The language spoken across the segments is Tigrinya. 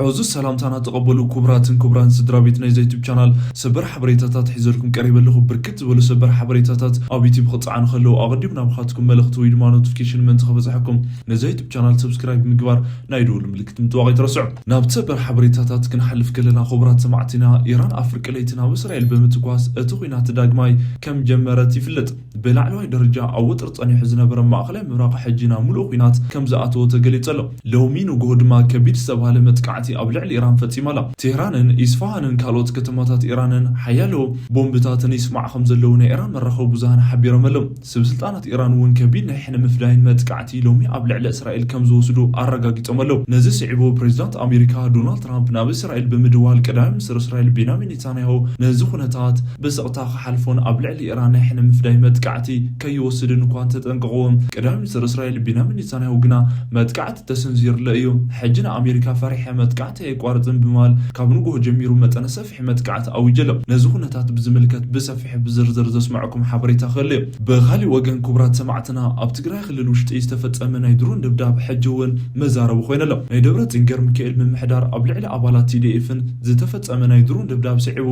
ዕዙዝ ሰላምታና ተቐበሉ። ክቡራትን ክቡራን ስድራ ቤት ናይዚ ዩቱብ ቻናል፣ ሰበር ሓበሬታታት ሒዘልኩም ቀሪበ ኣለኹ። ብርክት ዝበሉ ሰበር ሓበሬታታት ኣብ ዩቱብ ክጸዓኑ ከለዉ፣ ኣቐዲሙ ናባኻትኩም መልእኽቲ ወይ ድማ ኖቲፊኬሽን ምእንቲ ክበጽሐኩም፣ ነዚ ዩቱብ ቻናል ሰብስክራይብ ምግባር፣ ናይ ደወል ምልክት ምጥዋቕ ኣይትረስዑ። ናብ ሰበር ሓበሬታታት ክንሓልፍ ከለና፣ ክቡራት ሰማዕትና፣ ኢራን ኣብ ፍርቂ ለይቲ ናብ እስራኤል ብምትኳስ፣ እቲ ኲናት ዳግማይ ከም ጀመረት ይፍለጥ። ብላዕለዋይ ደረጃ ኣብ ወጥሪ ጸኒሑ ዝነበረ ማእኸላይ ምብራቕ፣ ሕጂ ናብ ምሉእ ኲናት ከም ዝኣተወ ተገሊጹ ኣሎ። ሎሚ ንግሆ ድማ ከቢድ ዝተባህለ መጥቃዕቲ ኣብ ልዕሊ ኢራን ፈጺማ ኣላ። ቴህራንን ኢስፋሃንን ካልኦት ከተማታት ኢራንን ሓያሎ ቦምብታትን ይስማዕ ከም ዘለዉ ናይ ኢራን መራኸቢ ብዙሃን ሓቢሮም ኣለዉ። ሰብ ስልጣናት ኢራን እውን ከቢድ ናይ ሕነ ምፍዳይን መጥቃዕቲ ሎሚ ኣብ ልዕሊ እስራኤል ከም ዝወስዱ ኣረጋጊጾም ኣለዉ። ነዚ ስዒቡ ፕሬዚዳንት ኣሜሪካ ዶናልድ ትራምፕ ናብ እስራኤል ብምድዋል ቀዳማይ ሚኒስትር እስራኤል ቤንያሚን ኔታንያሁ ነዚ ኩነታት ብስቕታ ክሓልፎን ኣብ ልዕሊ ኢራን ናይ ሕነ ምፍዳይ መጥቃዕቲ ከይወስድን እኳ እንተጠንቀቕዎ፣ ቀዳማይ ሚኒስትር እስራኤል ቤንያሚን ኔታንያሁ ግና መጥቃዕቲ ተሰንዚሩለ እዩ። ሕጂ ንኣሜሪካ ፈሪሐ መጥቃዕቲ ኣየቋርጽን ብምባል ካብ ንግሆ ጀሚሩ መጠነ ሰፊሕ መጥቃዕቲ ኣዊጀ ኣሎ። ነዚ ኩነታት ብዝምልከት ብሰፊሕ ብዝርዝር ዘስምዐኩም ሓበሬታ ክህሉ እዩ። ብኻሊእ ወገን ክቡራት ሰማዕትና፣ ኣብ ትግራይ ክልል ውሽጢ ዝተፈጸመ ናይ ድሮን ደብዳብ ሕጂ እውን መዛረቢ ኮይኑ ኣሎ። ናይ ደብረጽዮን ገብረሚካኤል ምምሕዳር ኣብ ልዕሊ ኣባላት ቲ ዲ ኤፍን ዝተፈጸመ ናይ ድሮን ደብዳብ ስዒቡ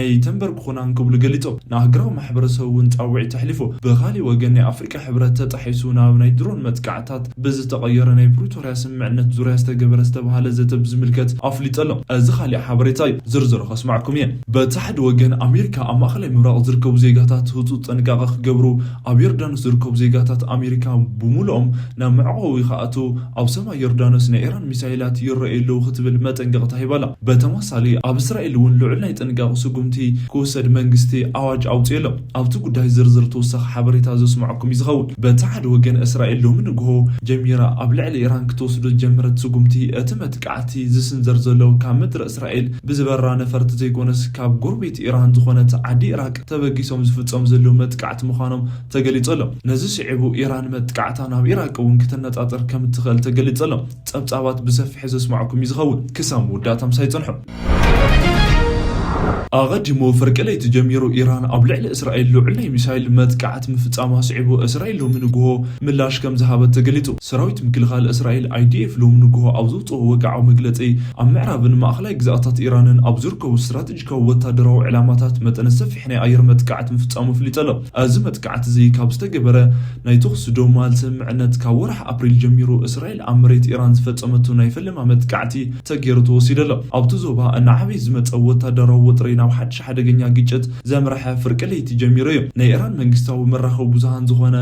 ኣይተንበርክኹናን ክብሉ ገሊጾም። ንኣህጉራዊ ማሕበረሰብ እውን ጻውዒት ኣሕሊፉ። ብኻሊእ ወገን ናይ ኣፍሪቃ ሕብረት ተጣሒሱ ናብ ናይ ድሮን መጥቃዕታት ብዝተቐየረ ናይ ፕሪቶርያ ስምምዕነት ዙርያ ዝተገበረ ዝተባህለ ዘተ ብዝምልከት ኣፍሊጡ ኣሎ። እዚ ካሊእ ሓበሬታ እዩ። ዝርዝሩ ከስማዕኩም እየ። በቲ ሓደ ወገን ኣሜሪካ ኣብ ማእኸላይ ምብራቕ ዝርከቡ ዜጋታት ህጹጽ ጥንቃቐ ክገብሩ፣ ኣብ ዮርዳኖስ ዝርከቡ ዜጋታት ኣሜሪካ ብምሉኦም ናብ መዕቆቢ ክኣትዉ፣ ኣብ ሰማይ ዮርዳኖስ ናይ ኢራን ሚሳይላት ይረኣዩ ኣለዉ ክትብል መጠንቀቕታ ሂባ ኣላ። በተመሳሳሊ ኣብ እስራኤል እውን ልዑል ናይ ጥንቃቐ ስጉምቲ ክውሰድ መንግስቲ ኣዋጅ ኣውጺኡ ኣሎ። ኣብቲ ጉዳይ ዝርዝር ተወሳኺ ሓበሬታ ዘስምዐኩም እዩ ዝኸውን። በቲ ሓደ ወገን እስራኤል ሎሚ ንግሆ ጀሚራ ኣብ ልዕሊ ኢራን ክትወስዶ ዝጀመረት ስጉምቲ እቲ መጥቃዕቲ ዝስንዘር ዘሎ ካብ ምድሪ እስራኤል ብዝበራ ነፈርቲ ዘይኮነስ ካብ ጎረቤት ኢራን ዝኾነት ዓዲ ኢራቅ ተበጊሶም ዝፍጸም ዘለዉ መጥቃዕቲ ምዃኖም ተገሊጹ ኣሎ። ነዚ ስዒቡ ኢራን መጥቃዕታ ናብ ኢራቅ እውን ክተነጻጽር ከም እትኽእል ተገሊጹ ኣሎ። ጸብጻባት ብሰፊሑ ዘስማዕኩም እዩ ዝኸውን። ክሳብ መወዳእታ ምሳይ ጽንሑ። ኣቐዲሙ ፍርቂ ለይቲ ጀሚሩ ኢራን ኣብ ልዕሊ እስራኤል ልዑል ናይ ሚሳይል መጥቃዕቲ ምፍጻማ ስዒቡ እስራኤል ሎሚ ንግሆ ምላሽ ከም ዝሃበት ተገሊጹ። ሰራዊት ምክልኻል እስራኤል ኣይ ዲ ኤፍ ሎሚ ንግሆ ኣብ ዘውጽኦ ወግዓዊ መግለጺ ኣብ ምዕራብን ማእኸላይ ግዝኣታት ኢራንን ኣብ ዝርከቡ ስትራቴጂካዊ ወታደራዊ ዕላማታት መጠነ ሰፊሕ ናይ ኣየር መጥቃዕቲ ምፍጻሙ ኣፍሊጡ ኣሎ። እዚ መጥቃዕቲ እዚ ካብ ዝተገበረ ናይ ተኹሲ ዶማል ስምምዕነት ካብ ወርሒ ኣፕሪል ጀሚሩ እስራኤል ኣብ መሬት ኢራን ዝፈጸመቶ ናይ ፈለማ መጥቃዕቲ ተገይሩ ተወሲዱ ኣሎ። ኣብቲ ዞባ እናዓበየ ዝመጸ ወታደራዊ ወጥሪ ናብ ሓድሽ ሓደገኛ ግጭት ዘምርሐ ፍርቂ ለይቲ ጀሚሩ እዩ። ናይ ኢራን መንግስታዊ መራኸቢ ብዙሃን ዝኾነ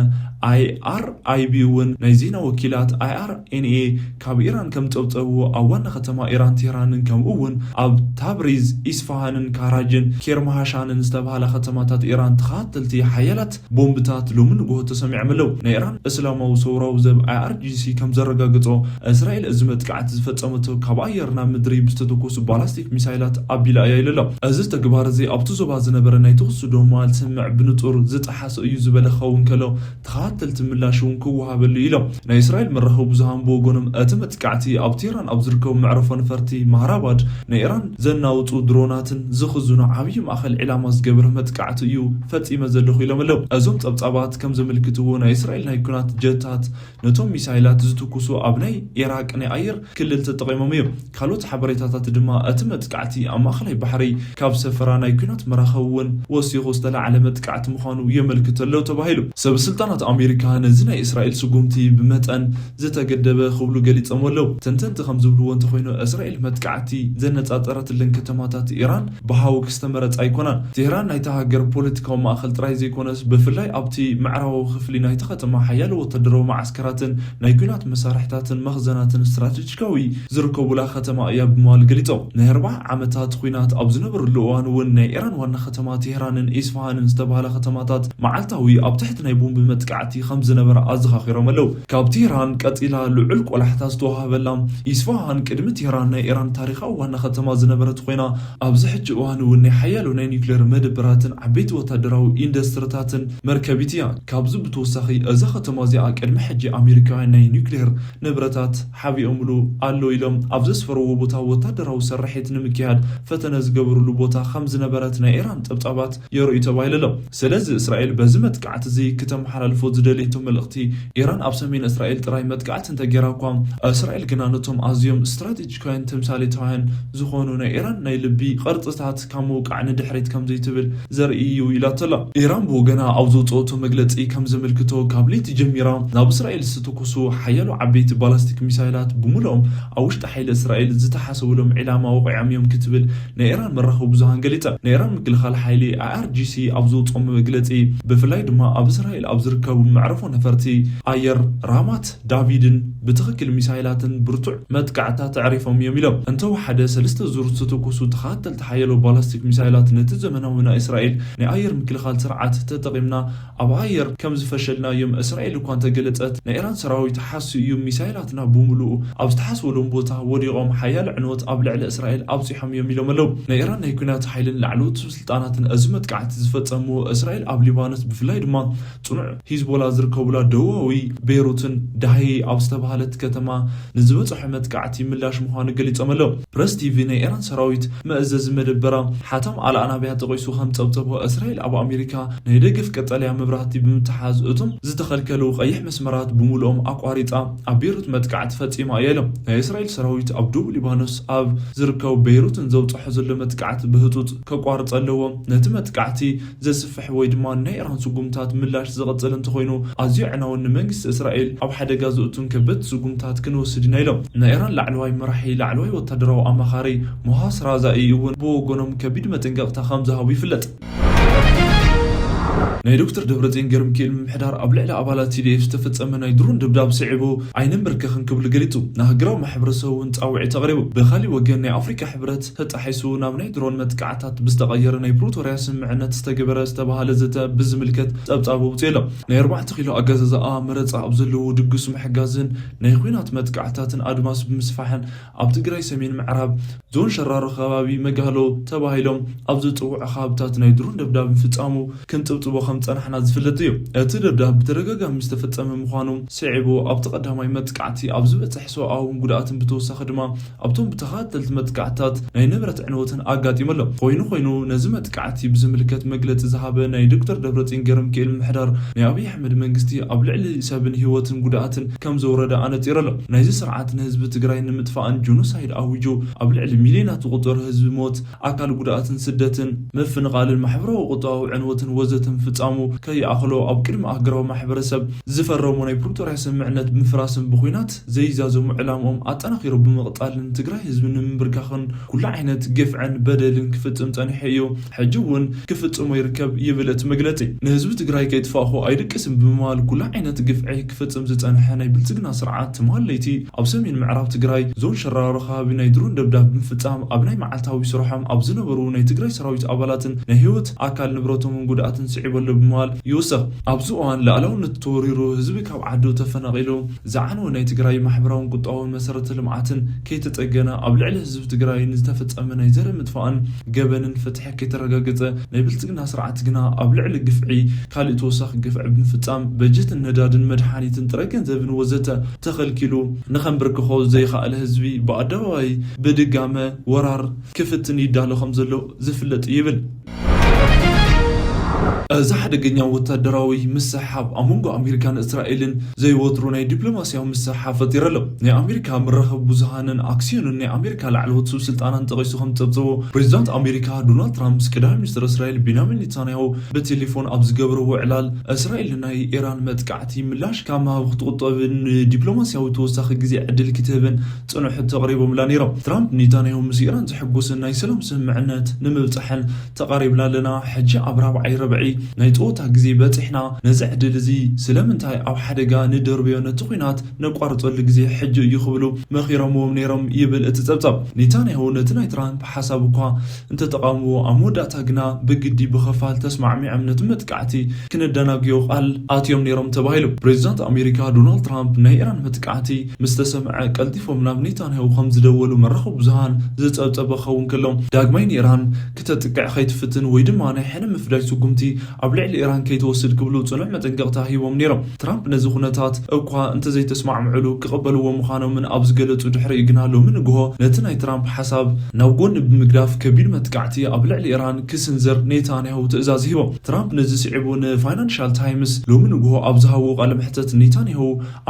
ኣይ ኣር ኣይ ቢ እውን ናይ ዜና ወኪላት ኣይ ኣር ኤን ኤ ካብ ኢራን ከም ጸብጸብዎ ኣብ ዋና ከተማ ኢራን ቴህራንን ከምኡ እውን ኣብ ታብሪዝ፣ ኢስፋሃንን ካራጅን ኬርማሃሻንን ዝተባህላ ከተማታት ኢራን ተኸታተልቲ ሓያላት ቦምብታት ሎሚ ንግሆ ተሰሚዖም ኣለዉ። ናይ ኢራን እስላማዊ ሰውራዊ ዘብ ኣይ ኣር ጂ ሲ ከም ዘረጋገጾ፣ እስራኤል እዚ መጥቃዕቲ ዝፈጸመቶ ካብ ኣየር ናብ ምድሪ ብዝተተኮሱ ባላስቲክ ሚሳይላት ኣቢላ እያ ኢሉ ኣሎ። እዚ ተግባር እዚ ኣብቲ ዞባ ዝነበረ ናይ ተኹሲ ዶማል ስምምዕ ብንጹር ዝጠሓሰ እዩ ዝበለ ክኸውን ከሎ፣ ተኸታተልቲ ምላሽ እውን ክወሃበሉ ኢሎም። ናይ እስራኤል መራኸቢ ብዙሃን ብወገኖም፣ እቲ መጥቃዕቲ ኣብ ቴህራን ኣብ ዝርከቡ መዕረፎ ነፈርቲ ማህራባድ ናይ ኢራን ዘናውጹ ድሮናትን ዝኽዝኑ ዓብዪ ማእኸል ዒላማ ዝገበረ መጥቃዕቲ እዩ ፈጺመ ዘለኹ ኢሎም ኣለዉ። እዞም ጸብጻባት ከም ዘመልክትዎ፣ ናይ እስራኤል ናይ ኲናት ጀታት ነቶም ሚሳይላት ዝትኩሱ ኣብ ናይ ኢራቅ ናይ ኣየር ክልል ተጠቒሞም እዮም። ካልኦት ሓበሬታታት ድማ፣ እቲ መጥቃዕቲ ኣብ ማእኸላይ ባሕሪ ካብ ዝሰፈራ ናይ ኲናት መራኸቢ እውን ወሲኹ ዝተላዕለ መጥቃዕቲ ምዃኑ የመልክት ኣሎ ተባሂሉ። ሰብ ስልጣናት ኣሜሪካ ነዚ ናይ እስራኤል ስጉምቲ ብመጠን ዝተገደበ ክብሉ ገሊጾም ኣለዉ። ተንተንቲ ከም ዝብልዎ እንተኾይኑ፣ እስራኤል መጥቃዕቲ ዘነጻጸረትለን ከተማታት ኢራን ብሃዊ ክስተመረጻ ኣይኮናን። ቴህራን ናይታ ሃገር ፖለቲካዊ ማእኸል ጥራይ ዘይኮነስ፣ ብፍላይ ኣብቲ ምዕራባዊ ክፍሊ ናይቲ ከተማ ሓያሎ ወታደራዊ መዓስከራትን ናይ ኲናት መሳርሕታትን መኽዘናትን ስትራቴጂካዊ ዝርከቡላ ከተማ እያ ብምባል ገሊጾም። ናይ ኣርብዓ ዓመታት ኲናት ኣብ ዝነበረሉ እዋን እውን ናይ ኢራን ዋና ከተማ ቴህራንን ኢስፋሃንን ዝተባህላ ከተማታት መዓልታዊ ኣብ ትሕቲ ናይ ቦምብ መጥቃዕቲ ከም ዝነበራ ኣዘኻኺሮም ኣለዉ። ካብ ቴህራን ቀጺላ ልዑል ቆላሕታ ዝተዋህበላ ኢስፋሃን ቅድሚ ቴህራን ናይ ኢራን ታሪኻዊ ዋና ከተማ ዝነበረት ኮይና፣ ኣብዚ ሕጂ እዋን እውን ናይ ሓያሎ ናይ ኒውክሌር መደበራትን ዓበይቲ ወታደራዊ ኢንዱስትሪታትን መርከቢት እያ። ካብዚ ብተወሳኺ፣ እዛ ከተማ እዚኣ ቅድሚ ሕጂ ኣሜሪካውያን ናይ ኒውክሌር ንብረታት ሓቢኦምሉ ኣሎ ኢሎም ኣብ ዘስፈርዎ ቦታ ወታደራዊ ስርሒት ንምክያድ ፈተነ ዝገበርሉ ቦታ ከም ዝነበረት ናይ ኢራን ጸብጻባት የርእዩ ተባሂሉ ኣሎ። ስለዚ እስራኤል በዚ መጥቃዕቲ እዚ ክተመሓላልፎ ዝደለየቶ መልእኽቲ፣ ኢራን ኣብ ሰሜን እስራኤል ጥራይ መጥቃዕቲ እንተገይራ እኳ፣ እስራኤል ግና ነቶም ኣዝዮም ስትራቴጂካውያን ተምሳሌታውያን ዝኾኑ ናይ ኢራን ናይ ልቢ ቅርጽታት ካብ ምውቃዕ ንድሕሪት ከም ዘይትብል ዘርኢ እዩ ኢላቶ ኣላ። ኢራን ብወገና ኣብ ዘውጽኦቶ መግለጺ ከም ዘመልክቶ፣ ካብ ለይቲ ጀሚራ ናብ እስራኤል ዝተተኮሱ ሓያሎ ዓበይቲ ባላስቲክ ሚሳይላት ብምሉኦም ኣብ ውሽጢ ሓይሊ እስራኤል ዝተሓሰቡሎም ዒላማ ወቒዖም እዮም ክትብል ናይ ኢራን መራኸቢ ብዙሃን ገሊጻ። ናይ ኢራን ምክልኻል ሓይሊ፣ ኣይኣርጂሲ፣ ኣብ ዘውጽኦ መግለጺ፣ ብፍላይ ድማ ኣብ እስራኤል ኣብ ዝርከቡ መዕረፎ ነፈርቲ ኣየር ራማት ዳቪድን ብትኽክል ሚሳይላትን ብርቱዕ መጥቃዕታ ተዕሪፎም እዮም ኢሎም። እንተወሓደ ሰለስተ ዙር ዝተተኮሱ ተኸታተልቲ ሓያሎ ባላስቲክ ሚሳይላት፣ ነቲ ዘመናዊ ናይ እስራኤል ናይ ኣየር ምክልኻል ስርዓት ተጠቒምና ኣብ ኣየር ከም ዝፈሸልና እዮም። እስራኤል እኳ እንተገለጸት፣ ናይ ኢራን ሰራዊት ሓሱ እዩ፣ ሚሳይላትና ብምሉኡ ኣብ ዝተሓስበሎም ቦታ ወዲቖም ሓያል ዕንወት ኣብ ልዕሊ እስራኤል ኣብጺሖም እዮም ኢሎም ኣለዉ። ናይ ኢራን ናይ ኲናት ሓይልን ላዕለዎት ስልጣናትን እዚ መጥቃዕቲ ዝፈጸሙ፣ እስራኤል ኣብ ሊባኖስ ብፍላይ ድማ ጽኑዕ ሂዝቦላ ዝርከቡላ ደቡባዊ ቤይሩትን ዳሂ ኣብ ዝተባህለት ከተማ ንዝበጽሖ መጥቃዕቲ ምላሽ ምዃኑ ገሊጾም ኣለዉ። ፕረስ ቲቪ ናይ ኢራን ሰራዊት መእዘዚ መደበራ ሓታም ኣልኣናብያ ጠቒሱ ከም ጸብጸቦ፣ እስራኤል ኣብ ኣሜሪካ ናይ ደገፍ ቀጠልያ መብራህቲ ብምትሓዝ፣ እቶም ዝተኸልከሉ ቀይሕ መስመራት ብምሉኦም ኣቋሪጻ ኣብ ቤይሩት መጥቃዕቲ ፈጺማ እያ ኢሎም። ናይ እስራኤል ሰራዊት ኣብ ደቡብ ሊባኖስ ኣብ ዝርከቡ ቤይሩትን ዘውጽሖ ዘሎ መጥቃዕቲ ብህጹጽ ከቋርጽ ኣለዎ። ነቲ መጥቃዕቲ ዘስፍሕ ወይ ድማ ናይ ኢራን ስጉምታት ምላሽ ዝቐጽል እንተኾይኑ፣ ኣዝዩ ዕናውን ንመንግስቲ እስራኤል ኣብ ሓደጋ ዘእቱን ከበድቲ ስጉምታት ክንወስድ ኢና ኢሎም። ናይ ኢራን ላዕለዋይ መራሒ፣ ላዕለዋይ ወታደራዊ ኣማኻሪ ሞሃስ ራዛኢ እውን ብወገኖም ከቢድ መጠንቀቕታ ከም ዝሃቡ ይፍለጥ። ናይ ዶክተር ደብረጽዮን ገብረሚካኤል ምምሕዳር ኣብ ልዕሊ ኣባላት ቲ ዲ ኤፍ ዝተፈጸመ ናይ ድሮን ደብዳብ ስዒቡ ኣይንንበርከኽን ክብል ገሊጹ። ንሃገራዊ ማሕበረሰብ እውን ጻውዒት ኣቕሪቡ። ብኻሊእ ወገን ናይ ኣፍሪካ ሕብረት ተጣሒሱ ናብ ናይ ድሮን መጥቃዕታት ብዝተቐየረ ናይ ፕሪቶርያ ስምምዕነት ዝተገበረ ዝተባህለ ዘተ ብዝምልከት ጸብጻብ ኣውጺኡ ኣሎ። ናይ ኣርባዕተ ኪሎ ኣገዛዝኣ መረጻ ኣብ ዘለዎ ድግስ ምሕጋዝን ናይ ኲናት መጥቃዕታትን ኣድማስ ብምስፋሕን ኣብ ትግራይ ሰሜን ምዕራብ ዞን ሸራሮ ከባቢ መጋሎ ተባሂሎም ኣብ ዝጽውዑ ከባብታት ናይ ድሮን ደብዳብ ምፍጻሙ ክንጥብጥቦ ከም ጸናሕና ዝፍለጥ እዩ። እቲ ደብዳብ ብተደጋጋሚ ዝተፈጸመ ምዃኑ ስዒቡ፣ ኣብቲ ቀዳማይ መጥቃዕቲ ኣብ ዝበጽሕ ሰብኣውን ጉድኣትን ብተወሳኺ ድማ ኣብቶም ብተኸታተልቲ መጥቃዕትታት ናይ ንብረት ዕንወትን ኣጋጢሙ ኣሎ። ኮይኑ ኮይኑ ነዚ መጥቃዕቲ ብዝምልከት መግለጺ ዝሃበ ናይ ዶክተር ደብረጽዮን ገብረሚካኤል ምምሕዳር ናይ ኣብይ ኣሕመድ መንግስቲ ኣብ ልዕሊ ሰብን ህይወትን ጉድኣትን ከም ዘውረደ ኣነጺሩ ኣሎ። ናይዚ ስርዓት ንህዝቢ ትግራይ ንምጥፋእን ጆኖሳይድ ኣዊጁ ኣብ ልዕሊ ሚልዮናት ዝቑጸሩ ህዝቢ ሞት፣ ኣካል ጉድኣትን ስደትን፣ ምፍንቓልን ማሕበራዊ ቁጠባዊ ዕንወትን ወዘተ ምፍጻሙ ከይኣኽሎ ኣብ ቅድሚ ኣህጉራዊ ማሕበረሰብ ዝፈረሞ ናይ ፕሪቶርያ ስምምዕነት ብምፍራስን ብኹናት ዘይዛዘሙ ዕላምኦም ኣጠናኺሮም ብምቕጻልን ትግራይ ህዝቢ ንምንብርካኽን ኩሉ ዓይነት ግፍዕን በደልን ክፍጽም ጸኒሑ እዩ፣ ሕጂ እውን ክፍጽሞ ይርከብ ይብል እቲ መግለጺ። ንህዝቢ ትግራይ ከይጥፋእኹ ኣይድቅስን ብምባል ኩሉ ዓይነት ግፍዒ ክፍጽም ዝጸንሐ ናይ ብልጽግና ስርዓት ትማል ለይቲ ኣብ ሰሜን ምዕራብ ትግራይ ዞን ሸራሮ ከባቢ ናይ ድሮን ደብዳብ ብምፍጻም ኣብ ናይ መዓልታዊ ስርሖም ኣብ ዝነበሩ ናይ ትግራይ ሰራዊት ኣባላትን ናይ ህይወት ኣካል ንብረቶምን ጉድኣትን ስዒቡ ኣሎ ብምባል ይውስኽ። ኣብዚ እዋን ላዕላውነት ተወሪሩ ህዝቢ ካብ ዓዱ ተፈናቒሉ ዝዓነወ ናይ ትግራይ ማሕበራውን ቁጠባውን መሰረተ ልምዓትን ከይተጸገነ ኣብ ልዕሊ ህዝቢ ትግራይ ንዝተፈጸመ ናይ ዘር ምጥፋእን ገበንን ፍትሒ ከይተረጋገጸ ናይ ብልጽግና ስርዓት ግና ኣብ ልዕሊ ግፍዒ ካልእ ተወሳኺ ግፍዒ ብምፍጻም በጀትን ነዳድን መድሓኒትን ጥረ ገንዘብን ወዘተ ተኸልኪሉ ንኸንብርክኾ ዘይኸኣለ ህዝቢ ብኣደባባይ ብድጋመ ወራር ክፍትን ይዳሎ ከም ዘሎ ዝፍለጥ እዩ ይብል። እዚ ሓደገኛ ወታደራዊ ምስሕሓብ ኣብ መንጎ ኣሜሪካን እስራኤልን ዘይወትሩ ናይ ዲፕሎማስያዊ ምስሕሓብ ፈጢሩ ኣሎ። ናይ ኣሜሪካ መራኸቢ ብዙሃንን ኣክሲዮንን ናይ ኣሜሪካ ላዕለዎት ሰብ ስልጣናን ጠቒሱ ከም ዝጸብጸቦ፣ ፕሬዚዳንት ኣሜሪካ ዶናልድ ትራምፕ ምስ ቀዳማይ ሚኒስትር እስራኤል ቤንያሚን ኔታንያሁ ብቴሌፎን ኣብ ዝገበርዎ ዕላል፣ እስራኤል ንናይ ኢራን መጥቃዕቲ ምላሽ ካብ ምሃብ ክትቁጠብን ንዲፕሎማስያዊ ተወሳኺ ግዜ ዕድል ክትህብን ጽንሑት ኣቕሪቦምላ ነይሮም። ትራምፕ ኔታንያሁ ምስ ኢራን ዘሐጉስን ናይ ሰላም ስምምዕነት ንምብጻሕን ተቓሪብና ኣለና። ሕጂ ኣብ ራብዓይ ርብዒ ናይ ጸወታ ግዜ በጺሕና። ነዚ ዕድል እዚ ስለምንታይ ኣብ ሓደጋ ንደርብዮ? ነቲ ኲናት ነቋርጸሉ ግዜ ሕጂ እዩ ክብሉ መኺሮምዎም ነይሮም ይብል እቲ ጸብጻብ። ኔታንያሁ ነቲ ናይ ትራምፕ ሓሳብ እኳ እንተተቓወምዎ፣ ኣብ መወዳእታ ግና ብግዲ ብኸፋል ተስማዕሚዖም ነቲ መጥቃዕቲ ክነደናግዮ ቃል ኣትዮም ነይሮም ተባሂሉ። ፕሬዚዳንት ኣሜሪካ ዶናልድ ትራምፕ ናይ ኢራን መጥቃዕቲ ምስ ተሰምዐ ቀልጢፎም ናብ ኔታንያሁ ከም ዝደወሉ መራኸቢ ብዙሃን ዝጸብጸበ ክኸውን ከሎ፣ ዳግማይ ንኢራን ክተጥቅዕ ከይትፍትን ወይ ድማ ናይ ሕነ ምፍዳይ ስጉምቲ ኣብ ልዕሊ ኢራን ከይትወስድ ክብሉ ጽኑዕ መጠንቀቕታ ሂቦም ነይሮም። ትራምፕ ነዚ ኩነታት እኳ እንተዘይተስማዕምዕሉ ክቕበልዎ ምዃኖምን ኣብ ዝገለጹ ድሕሪ ግና ሎሚ ንግሆ ነቲ ናይ ትራምፕ ሓሳብ ናብ ጎኒ ብምግዳፍ ከቢድ መጥቃዕቲ ኣብ ልዕሊ ኢራን ክስንዝር ኔታንያሁ ትእዛዝ ሂቦም። ትራምፕ ነዚ ስዒቡ ንፋይናንሻል ታይምስ ሎሚ ንግሆ ኣብ ዝሃብዎ ቃለ መሕተት ኔታንያሁ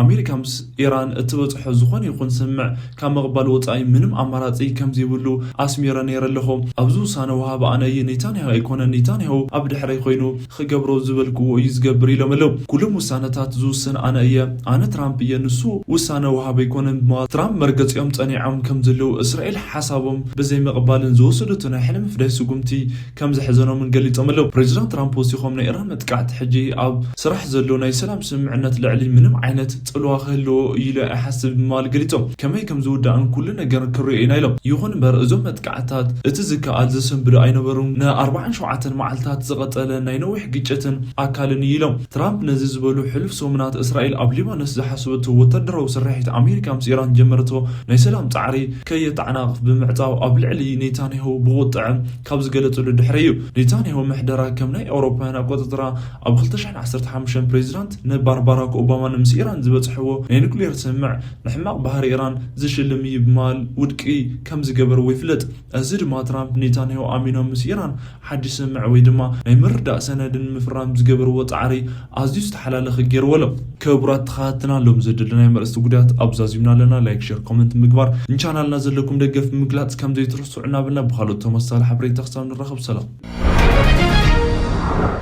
ኣሜሪካ ምስ ኢራን እትበጽሖ ዝኾነ ይኹን ስምምዕ ካብ ምቕባል ወጻኢ ምንም ኣማራጺ ከም ዘይብሉ ኣስሚረ ነይረ ኣለኹ። ኣብዚ ውሳነ ወሃቢ ኣነ እየ፣ ኔታንያሁ ኣይኮነን። ኔታንያሁ ኣብ ድሕረይ ኮይኑ ክገብሮ ዝበልክዎ እዩ ዝገብር ኢሎም ኣለዉ። ኩሎም ውሳነታት ዝውስን ኣነ እየ። ኣነ ትራምፕ እየ፣ ንሱ ውሳነ ወሃቢ ኣይኮነን ብምባል ትራምፕ መርገጺኦም ጸኒዖም ከም ዘለዉ እስራኤል ሓሳቦም ብዘይምቕባልን ዝወሰደቶ ናይ ሕነ ምፍዳይ ስጉምቲ ከም ዘሕዘኖምን ገሊጾም ኣለዉ። ፕሬዚዳንት ትራምፕ ወሲኾም ናይ ኢራን መጥቃዕቲ ሕጂ ኣብ ስራሕ ዘሎ ናይ ሰላም ስምምዕነት ልዕሊ ምንም ዓይነት ጽልዋ ክህልዎ እዩ ኢለ ኣይሓስብ ብምባል ገሊጾም። ከመይ ከም ዝውዳእን ኩሉ ነገር ክርእዮ ኢና ኢሎም። ይኹን እምበር እዞም መጥቃዕትታት እቲ ዝከኣል ዘሰንብዱ ኣይነበሩን። ን ኣርባዓን ሸውዓተን መዓልታት ዝቐጸለ ናይ ነዊሕ ግጭትን ኣካልን እዩ ኢሎም። ትራምፕ ነዚ ዝበሉ ሕሉፍ ሰሙናት እስራኤል ኣብ ሊባኖስ ዝሓሰበቶ ወታደራዊ ስርሒት ኣሜሪካ ምስ ኢራን ጀመረቶ ናይ ሰላም ጻዕሪ ከየተዓናቕፍ ብምዕጻው ኣብ ልዕሊ ኔታንያሁ ብቁጥዐ ካብ ዝገለጸሉ ድሕሪ እዩ። ኔታንያሁ ምሕደራ ከም ናይ ኣውሮፓውያን ኣቆጻጽራ ኣብ ክልተ ሽሕን ዓሰርተ ሓሙሽተን ፕሬዚዳንት ነባር ባራክ ኦባማን ምስ ኢራን ዝበጽሕዎ ናይ ኑክሌር ስምምዕ ንሕማቕ ባህሪ ኢራን ዝሽልም እዩ ብምባል ውድቂ ከም ዝገበርዎ ይፍለጥ። እዚ ድማ ትራምፕ ኔታንያሁ ኣሚኖም ምስ ኢራን ሓድሽ ስምምዕ ወይ ድማ ናይ ምርዳእ ሰነድን ምፍራም ዝገበርዎ ጻዕሪ ኣዝዩ ዝተሓላለኸ ገይርዎ ኣሎ። ክቡራት ተኸታተልና ሎም ዘደለናዮም ኣርእስቲ ጉዳያት ኣብ ዛዚምና ኣለና። ላይክ፣ ሼር፣ ኮመንት ምግባር ንቻናልና ዘለኩም ደገፍ ምግላጽ ከም ዘይትርስዑ እናበልና ብኻልኦት ተመሳሳሊ ሓበሬታ ክሳብ ንራኸብ ሰላም።